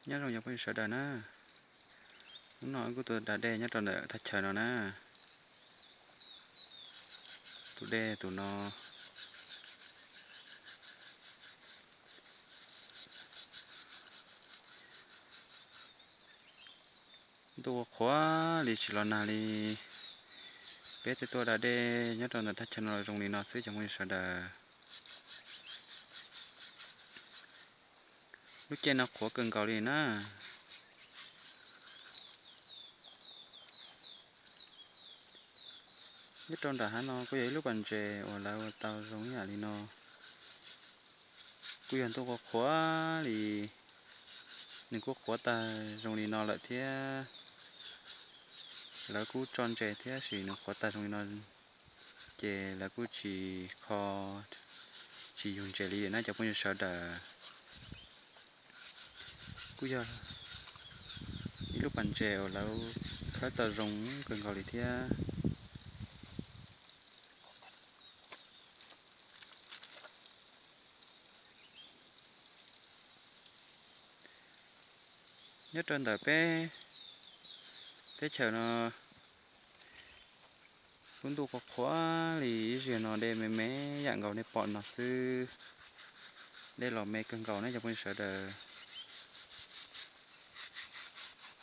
Nyob zoo cov phooj ywg sawv daws na, hnub no wb kuj tuaj da dej nyob rau ntawm thaj chaw no na. Tus dej tus no ntuj qhuav qhuav li tsis los nag li. Peb thiaj tuaj da dej nyob rau ntawm thaj chaw no zoo li no xwb cov phooj ywg sawv daws. Lub caij no qhuav kawg nkaus li na. Nyob rau nram hav no kuj yog ib lub pas ntses uas lawv ua tau zoo ib yam li no. Kuj yog ntuj qhuav qhuav li, nws kuj qhuav tag zoo li no lawm thiab. Lawv kuj tso ntses thiab tab sis nws qhuav tag zoo li no ces lawv kuj tsis kho, tsis yug ntses li na cov phooj ywg sawv daws. Kuj yog ib lub pas ntses uas lawv khawb tau zoo kawg nkaus li thiab. Nyob rau ntawm peb teb chaws no lub ntuj qhuav qhuav li ib zaug no dej me me yam nkaus nej pom no xwb. Dej los me kawg nkaus ne cov phooj ywg sawv daws.